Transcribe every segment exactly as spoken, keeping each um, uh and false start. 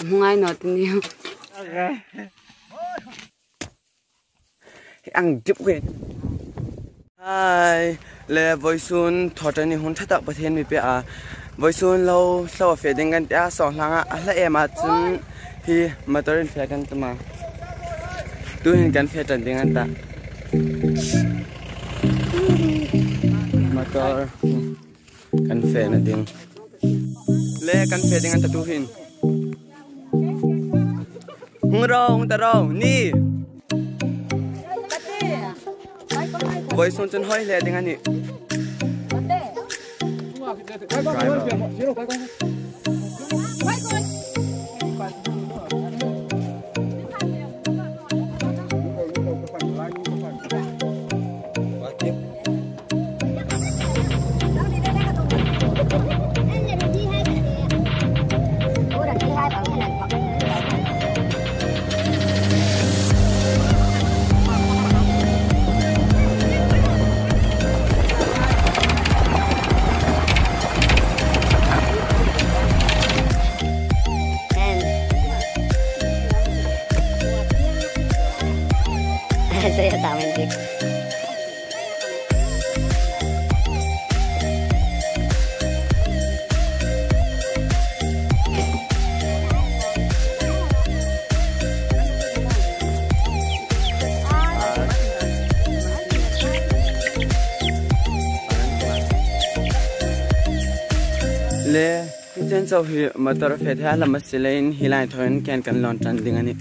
Hung ai naw ti ni. Ang dip kwe. Hai, le voisun thawṭha ni hun ṭha tak Pathien mi pe a. Voisun lo, lo fe ding kan ti a, sawng hlanga a hla em a chun hi motor-in fe kan tum a. Tuhin kan fe ṭan ding an ta. Motor. Kan fe na ding. Le kan fe ding an ta tuhin. Hung ro, hung ta ro, ni. Voisun chun hoi le ding a nih. Driver. Le, hi chen chau hi motor fe thei a lam a si leiin hi lai thawin ken kan lawn ṭan ding a nih.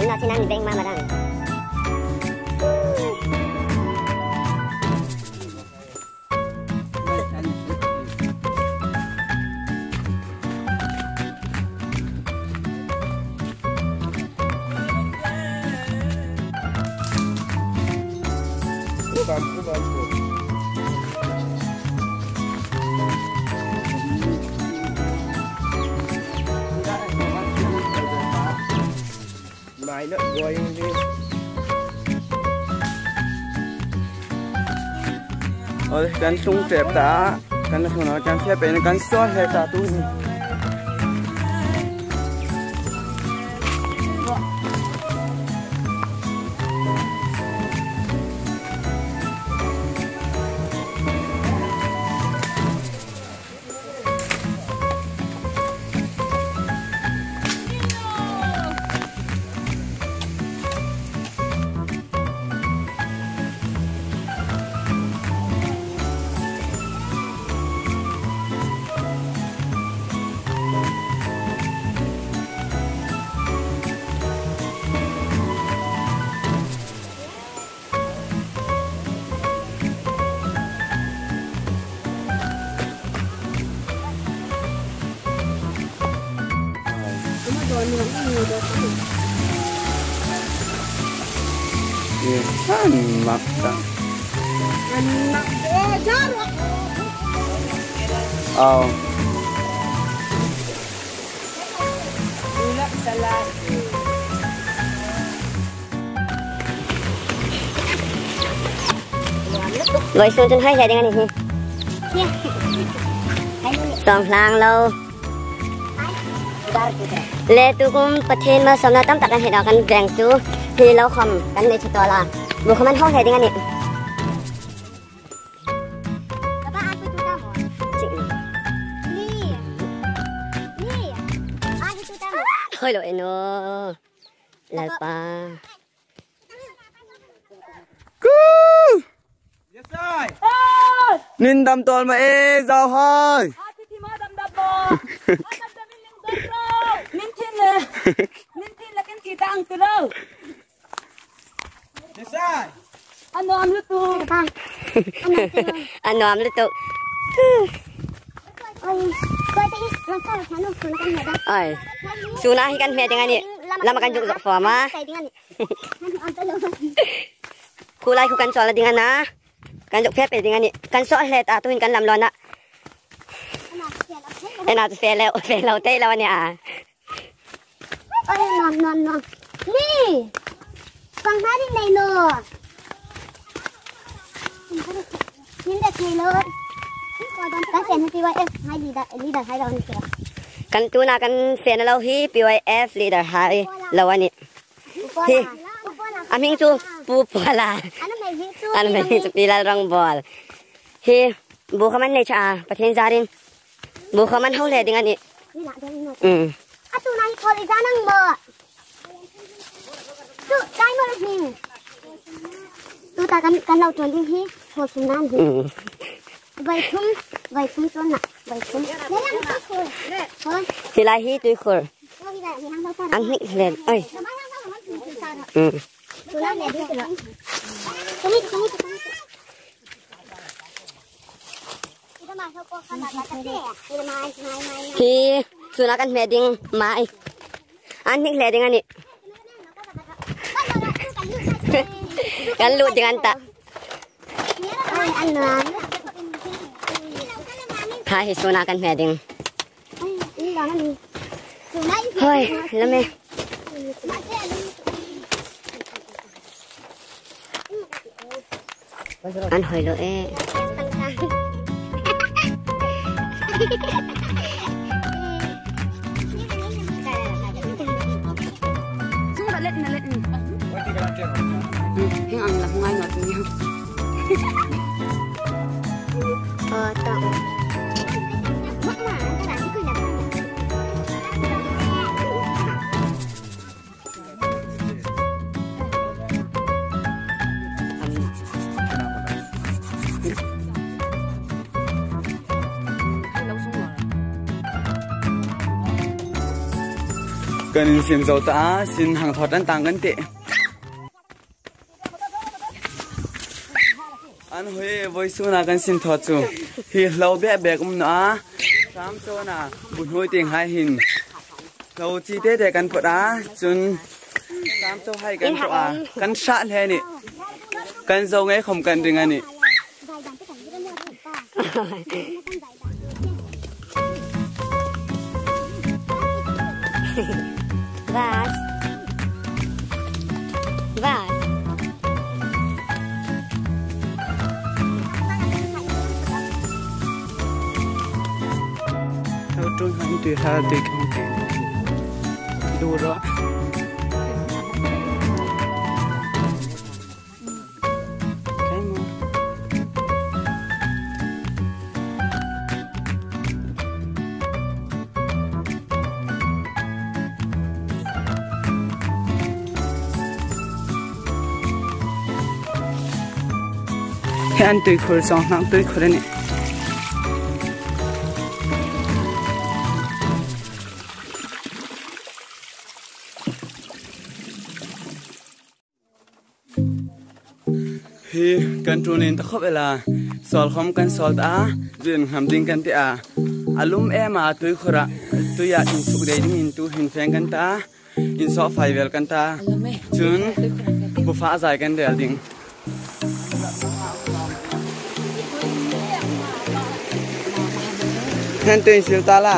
Ina sinan beng mama dang. Mai na going hi. Ol kan tlung tep ta, kan tlung naw kan fe pei kan sawl hle ta tu. Aw. Voisun chun hoi hle ding a ni hi. Sawng hlang lo. Le tukum Pathien malsawmna tam tak kan hei dawk kan veng chu hi lo khom kan nei chu tawla. Bu khom an hoi hle ding a ni. Hoi lo eno. Lalpa. Ku! Yes, I. Nin dam tawl ma e, zau hai. A ti ti ma dam dam ma. A dam dam in ling dam ro. Min thin le. Min thin le kan ti tang tu lo. Yes, I. A nuam lutuk. A nuam lutuk. Oi, koi te i, koi te i, koi te i. Oi. Suna hi kan hme ding a nih. Lama kan zuk zuk fawm a. Khuo lai khuo kan chawl ding a na. Kan zuk fe pe ding a nih. Kan saw hle ta, tuhin kan lam lo na. Ena chu fe lo, fe lo te lo a nih a. Oi, nuam, nuam, nuam. Ni. Pang hma ding nei naw. Nin de nei lo. Kan sen hi P Y F hai leader, leader hai lo ni kira. Kan tuna kan sen lo hi P Y F leader hai lo a nih. Hi. A hming chu Pu Pawla. An hming chu Pi Lalrangbawl. Hi. Bu kha man nei cha a, Pathien zarin. Bu kha man ho hle ding a nih. Um. A tu nai khol i za nang mo. Tu, kai mo la hming. Tu ta kan, kan lo ṭawl ding hi, khol sum nan hi. Um. Vai thum, vai thum ṭawl na, vai thum. Hoi. Hi lai hi tuikhur. An hnik hle, oi. Um. Hi, suna kan hme ding mai. An hnik hle ding a nih. Kan lut ding an ta. Ha, hi suna kan hme ding. Hoi, lame. An hoi lo e. Chung la let na let ni. Hi ang la ngai no tu ni. Ơ, tao. Kan insim zo ta a, sin hang thawt an tang kan tih. An hoi, vawisuna kan sin thawt chu. Hi hlo bek bek um naw a. Sam chona, bu hnuoi tieng hai hin. Hlo chi te te kan put a, chun. Sam cho hai kan put a. Kan hrah hle a nih. Kan zo ngei khom kan ring a nih. Vas. Vas. Lo ṭum han tui ha tui kan tui. Du ro. Hi an tuikhur, Chawnghnang tuikhur a nih. Hi kan ṭum in ta khawp el a, sawl khom kan sawl ta a, zin ngam ding kan ti a. A lum em a, tuikhur a, tuia insuk dei dingin tu hin feng kan ta, insaw fai vel kan ta. Chun, bu fa zai kan rel ding. Hen tu insil ta la.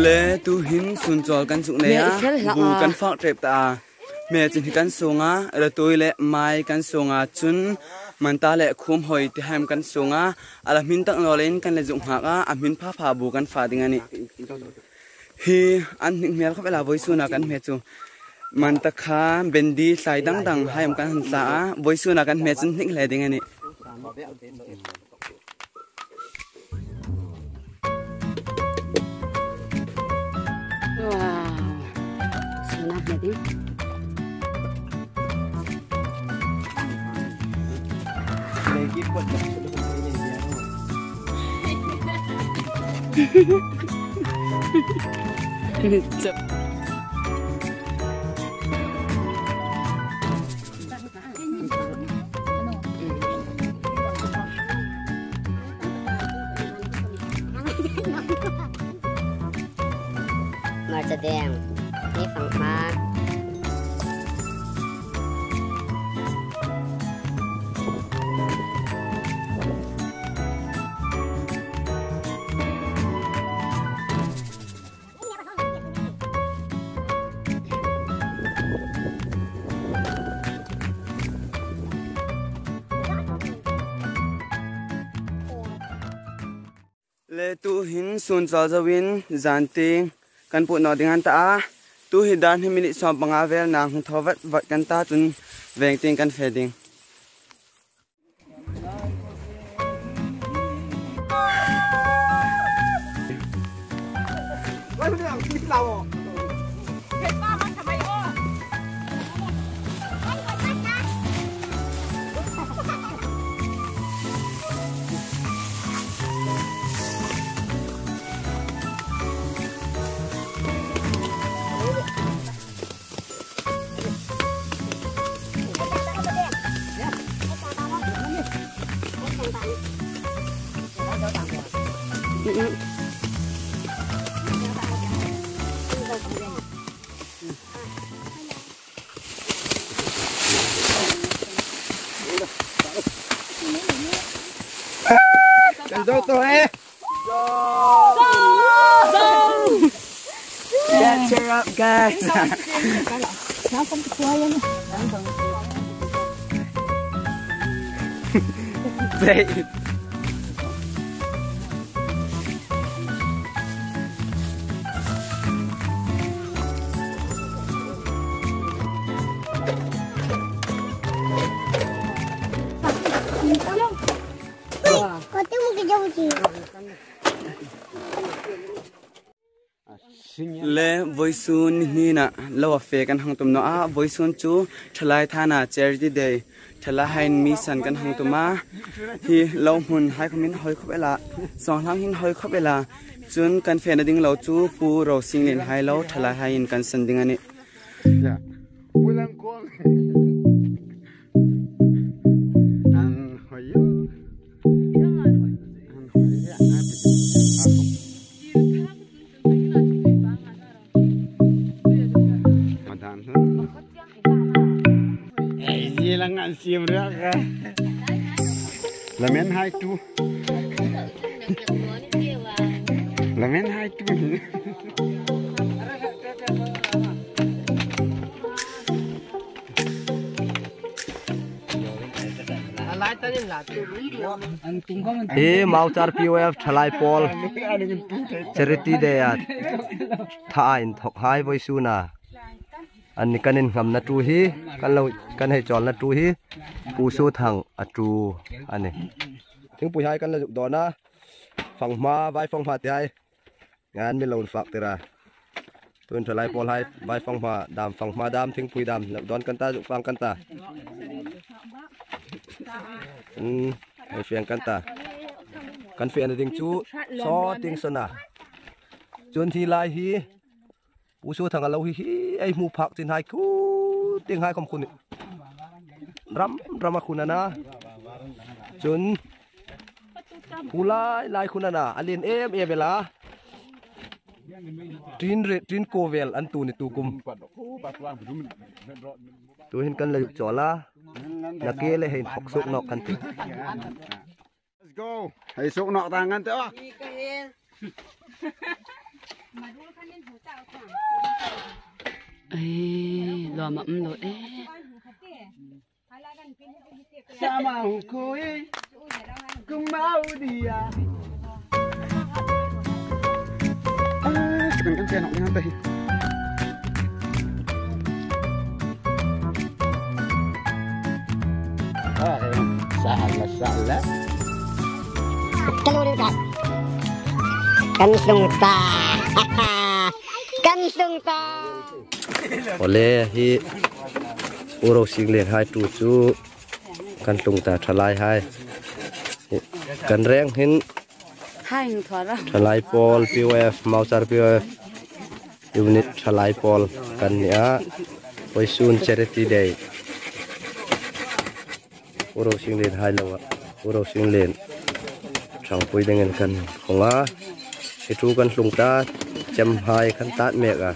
Le tu hin sun chawl kan zuk nei a, bu kan fak ṭep ta a. Hme chin hi kan sung a, ratui le mai kan sung a, chun Manta le khum hoi ti hai am kan sung a, a la hmin tak naw leiin kan la zuk nghak a, a hmin pha pha bu kan fa ding a nih. Hi an hnik hmel khawp el a, vawisuna kan hme chu. Manta kha bendi tlai dang dang hai am kan han tla a, vawisuna kan hme chun hnik hle ding a nih. Wow. Suna hme ding. Hmarcha deng, hei fang hma. Le tuhin sun chawl zoin zan tieng kan put naw ding an ta a. Tu hi dar hni minute sawm panga vel nang hung thaw vat vat kan ta, chun veng tieng kan fe ding. Kan zo to e. Get cheer up, guys. Play. Le vawisun hnina lo a fe kan hang tum naw a, vawisun chu Thalai Thana Charity Day, thalai haiin mission kan hang tum a, hi lo hmun hai khawm hin hoi khawp el a, sawng hlang hin hoi khawp el a, chun kan fena ding lo chu Pu Rosinglien hai lo thalai haiin kan san ding a nih. An hoi u. An hoi u. Madan hnu. Ei, zie lang an siem riak a. Lamen hai tu. Lamen hai tu. Hi Mauchar P O F Thalai Pawl Charity Day a tha a inthawk hai vawisuna. An ni kan innghamna tu hi, kan lo, kan hei chawlna tu hi, Pu Suthang a tu a nih. Thingpui hai kan la zuk dawn a, fanghma, vai fanghma ti hai. Ngan mi lo fak tir a. Tuhin Thalai Pawl hai, vai fanghma dam, fanghma dam, thingpui dam, lo dawn kan ta, zuk fak kan ta. Hmm, hei fe kan ta. Kan fena ding chu, saw tieng saw a. Chun hi lai hi, Pu Suthang a lo hi hi, ei hmu phak chin hai khu, tieng hai khawm khu ni. Ram, ram a khu a na. Chun, khu lai, lai khu a na. A lien em em el a. Tin re, tin ko vel an tu ni tu kum. Tuhin kan la zuk chawl a. Nakie le hei inthawk suok nawk kan tih. Let's go. Hei suok nawk ta ngan te aw. Ei, lawm a um lo e. Sama hukui, kung mau dia. Ah, sekan kan tiyan ang tiyan tahi. Ah, sala, sala. Kan hlung ta. Kan hlung ta. Ole hi U Rosinglen hai tu chu kan hlung ta, thalai hai. Kan reng hin Hai hung thawra. Thalai pawl P O F, Mauchar P O F unit thalai pawl kan ni a. Voisun Charity Day. U Rosinglen hai lo a. U Rosinglen ṭhangpui dingin kan hung a. Hi thu kan hlung ta, chem hai kan tat mek a.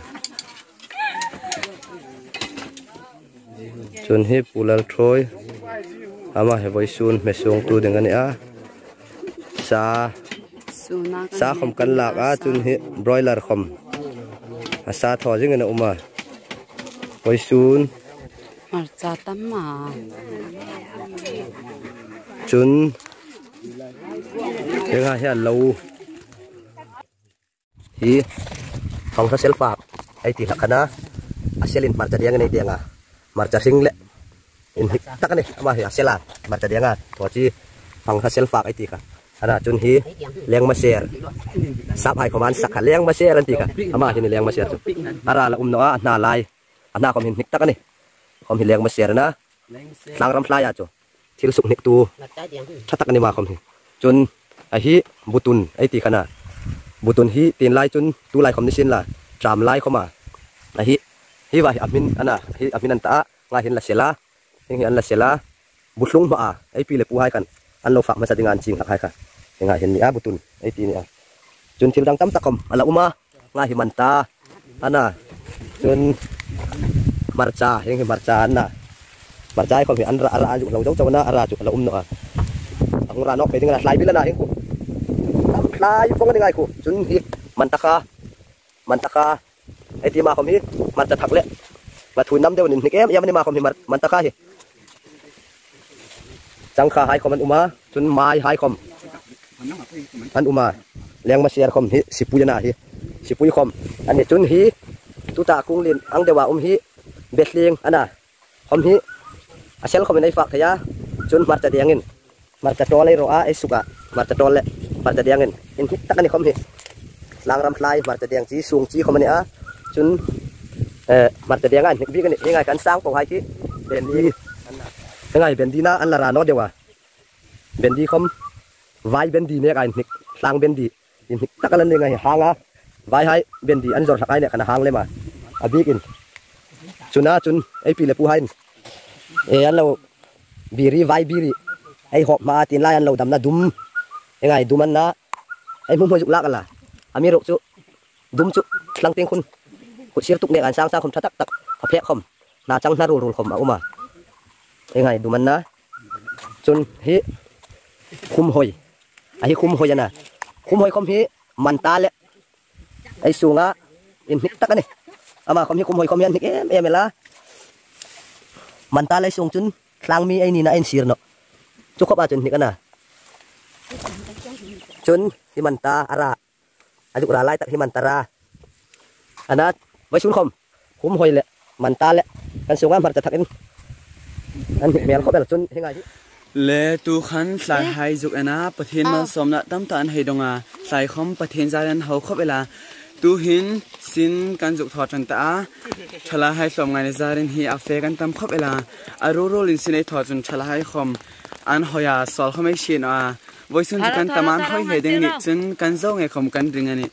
Chun hi Pu Lalthawi, ama hi voisun hme suongtu ding a ni a. Sa, Suna kan sa khom kan lak a, chun hi broiler khom. A sa thaw zingin a um a. Voisun. Hmarcha tam a. Chun, hi nga hi a lo. Hi, fangtha sel fak, ei ti hlak khan a, a selin hmarcha diang nei diang a, hmarcha hring le, inhnik tak a ni, ama hi a sela, hmarcha diang a, thaw chi, fangtha sel fak ei ti kha. Ana chun hi, lengmaser, sap hai khom an sak kha, lengmaser an ti kha, ama hi ni lengmaser chu. A ra la um naw a, a hna lai, a hna khom hi inhnik tak a ni, khom hi lengmaser a na, tlangram thlai a chu. Thil suk hniktu ṭha tak a ni ma khom hi. Chun a hi butun ei ti khan a. Butun hi tin lai chun tu lai khom ni sin la. Ṭam lai khom a. A hi, hi va hi a hmin a na. Hi a hmin an ta a. Nga hin la sela. Hieng hi an la sela. Buthlung hma a. Ei pi le pu hai khan an lo fak hmasa ding an ching hlak hai kha. Hi nga hin ni a butun ei ti ni a. Chun thil dang tam tak khom a la um a. Nga hi manta. A na. Chun hmarcha, hieng hi hmarcha a na. Hmarcha hi khom hi an ra, a ra a zuk lo zo chau a na, a ra chu a la um naw a. A hung ra nawk pei ding a na, hlai bil a na hieng khu. Hlai vong a ni ngai khu. Chun hi manta kha, manta kha. Ei ti ma khom hi hmarcha thak le. Nga thu nam deu an inhnik em em a ni ma khom hi hmar, manta kha hi. Changkha hai khom an um a, chun mai hai khom an um a. Lengmaser khom hi sipui a na hi. Sipui khom. A ni chun hi tuta kung lien ang deu a um hi. Betling a na. Khom hi a sel khom in ei fak thei a. Chun hmarcha diangin. Hmarcha tawl ei ro a, ei suk a. Hmarcha tawl le. Hmarcha diangin. Inhnik tak a ni khom hi. Tlangram thlai hmarcha diang chi, sung chi khom a ni a. Chun, eh, hmarcha diang a inhnik bik a ni. Hi ngai kan sang po hai khi. Bendi. Hi ngai bendi na an la ra naw deu a. Bendi khom. Vai bendi mek a inhnik. Tlang bendi. Inhnik tak a la ni ngai hang a. Vai hai bendi an zor hlak ai le khan a hang lem a. A bik in. Chun a chun ei pi le pu hai in. E an lo biri, vai biri. Ei hawp hma a tin lai an lo damna dum. Hi ngai dum an na. Ei hmu hmu zuk lak a la. A mi ruk chu. Dum chu tlang ting khun. Kut sir tuk nek an sang sang khom ṭha tak tak. A phek khom. Hna chang hna rul rul khom a um a. Hi ngai dum an na. Chun hi khum hoi. A hi khum hoi a na. Khum hoi khom hi manta le. Ei sunga inhnik tak a ni. Ama khom hi khum hoi khom hi an hnik em em el a. Manta le ei sung chun tlang mi ei nina ei sir naw. Chu khop a chun hnik a na. Chun hi manta a ra. A zuk ra lai tak hi manta ra. A na, voisun khom. Khum hoi le, manta le. Kan sunga hmarcha thak in. An hnik hmel khop el chun hi ngai hi. Le tu khan thlai hai zuk a na, Pathien malsawmna tam tak an hei dong a. Thlai khom Pathien zar an hau khop el a. Tu hin sin kan zuk thaw ṭan ta a. Thalai hai hlawm ngaina zarin hi a fe kan tam khop el a. A ru rulin sin ei thaw chun thalai hai khom. An hoi a, sawl khom ei sie naw a. Voisun chu kan tam an hoi hle ding a nih chun kan zo ngei khom kan ring a nih.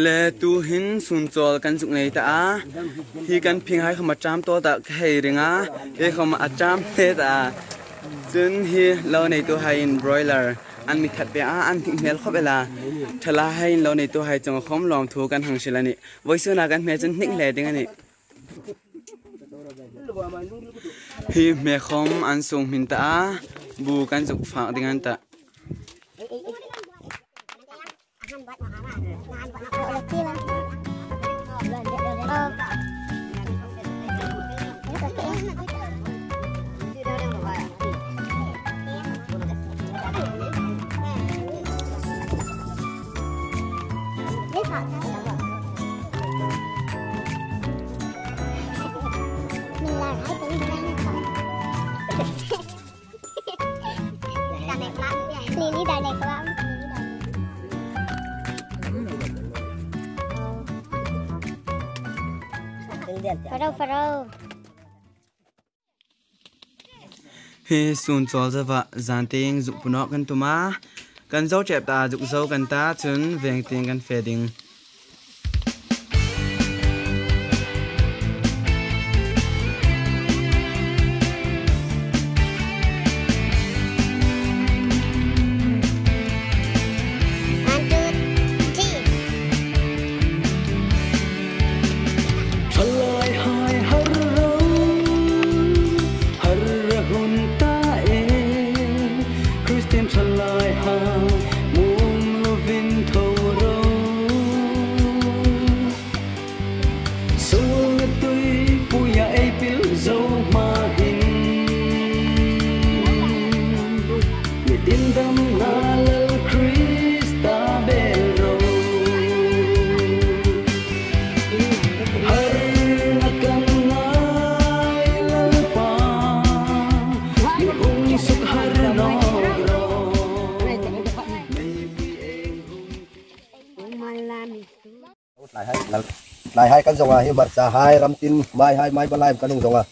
Le tu hin sun chawl kan zuk nei ta a. Hi kan phing hai khom a ṭam tawl tak hei ring a. Hi khom a ṭam hle ta a. Chun hi lo neitu hai in broiler an mi that pei a, an hnik hmel khop el a. Thalai hai in lo neitu hai chunga khom lawmthu kan hang hril a nih. Voisun a kan hme chun hnik hle ding a nih. Hi hme khom an sung hmin ta a, bu kan zuk fak ding an ta. Faro, faro. Hi sun chawl zoa zan tieng zuk pu nawk kan tum a. Kan zo chep ta, zuk zo kan ta, chun veng tieng kan fe ding. One, two, three. Thalai hai har ro, har ra hun ta e, Christian thalai hai muong lovin tho ro. Suol na tuipuia ei pil zo hma hin, mi tin damna Lal Krista bel ro. Harna kan ngai Lalpa, mi hung suk har nawk ro. Tlai hai, tlai hai kan zong a, hi hmarcha hai, ram tin, mai hai, mai bal hai kan hung zong a.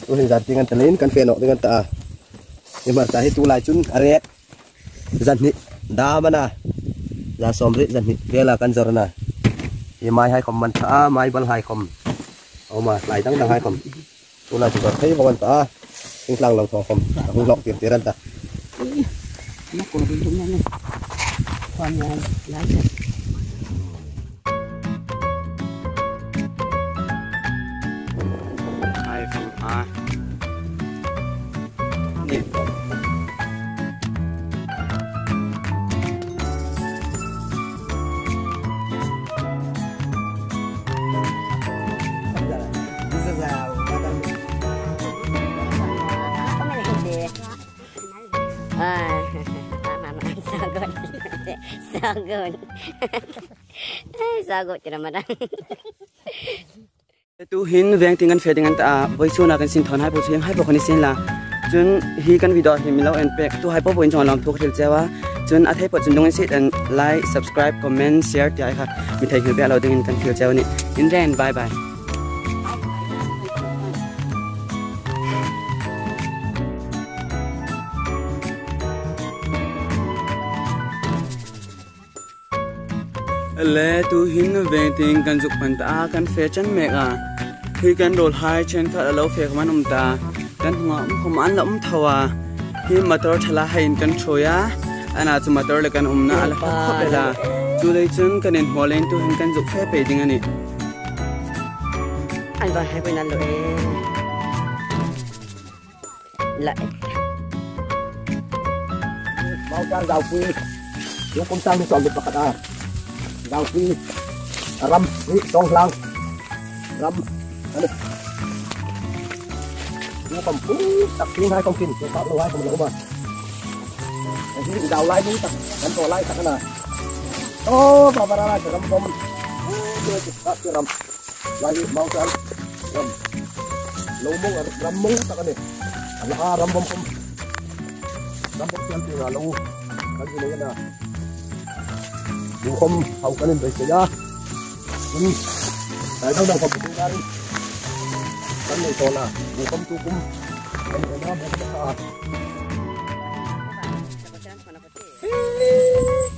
Tuhin zan tieng an ta leiin kan fe nawk ding an ta a. Hi hmarcha hi tulai chun a rate za hni dam a na. Za sawmriet za hni vela kan zawr a na. Hi mai hai khom man tha a, mai bal hai khom. Aw ma, tlai dang dang hai khom. Tulai chu zawr thei vawng an ta a. Thingtlang lo thaw khom a hung hlawk tir tir an ta. Hai khom a. Ni. This is a water. Ah, so good. So good. Ai, so good, tira madam. Tuhin veng tieng kan fe ding an ta a, vawisuna kan sin thawn hai po, hieng hai po kha ni sien la. Chun hi kan video hi mi lo en pek, tu hai po po in chong lawmthu ka hril cheu a. Chun a thei po chun dung insiet an like, subscribe, comment, share tia kha mi theinghil pek lo dingin kan fiel cheu a nih. Inreng, bye bye. Le tuhin veng tieng kan zuk pan ta a, kan fe chen mek a. Hi kan ruol hai chen khat a lo fe khom an um ta. Kan hung a um khom an la um tho a. Hi motor thala hai in kan ṭhuoi a. Ana chu motor le kan umna a la hak khop el a. Chuleiin chun kan inhmual leiin tuhin kan zuk fe pei ding a nih. An va hai pui nan lo e. La. Mau char zaupui. Tukum sang ni sawm pakhat a. Zaupui. Ram ni sawng hlang. Ram. Ani. Tukum pu tak ting hai kong kin. Tukum lo hai kong lo ma. Ani zau lai ni tak. Kan to lai tak na. Oh, ba ba ra ra ram bom. Ram. Lai mau char. Ram. Lo mong, ram mong tak a nih. A la ram bom khom. Ram bom tiang tiang a lo. Kan ji lo na. Bu khom hau kan in bai se ya. Kan. Ai dang dang khom bu kan. Kan nei to na. Bu khom tukum. Kan nei na bu khom ta.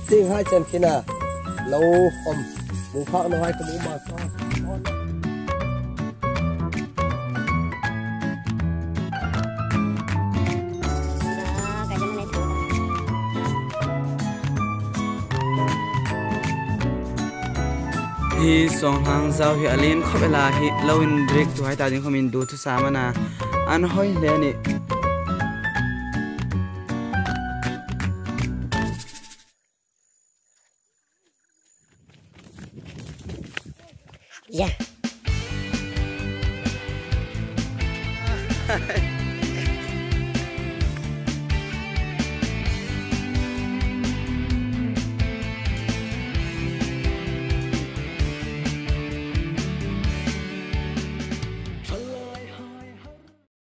Ting hai chen khin a lo khom, bu phak lo hai khom um a sa. Hi sawng hlang zau hi a lien khop el a, hi lo inrik tu hai ta ding khom in du thu sa am a na. An hoi hle a nih. Ya.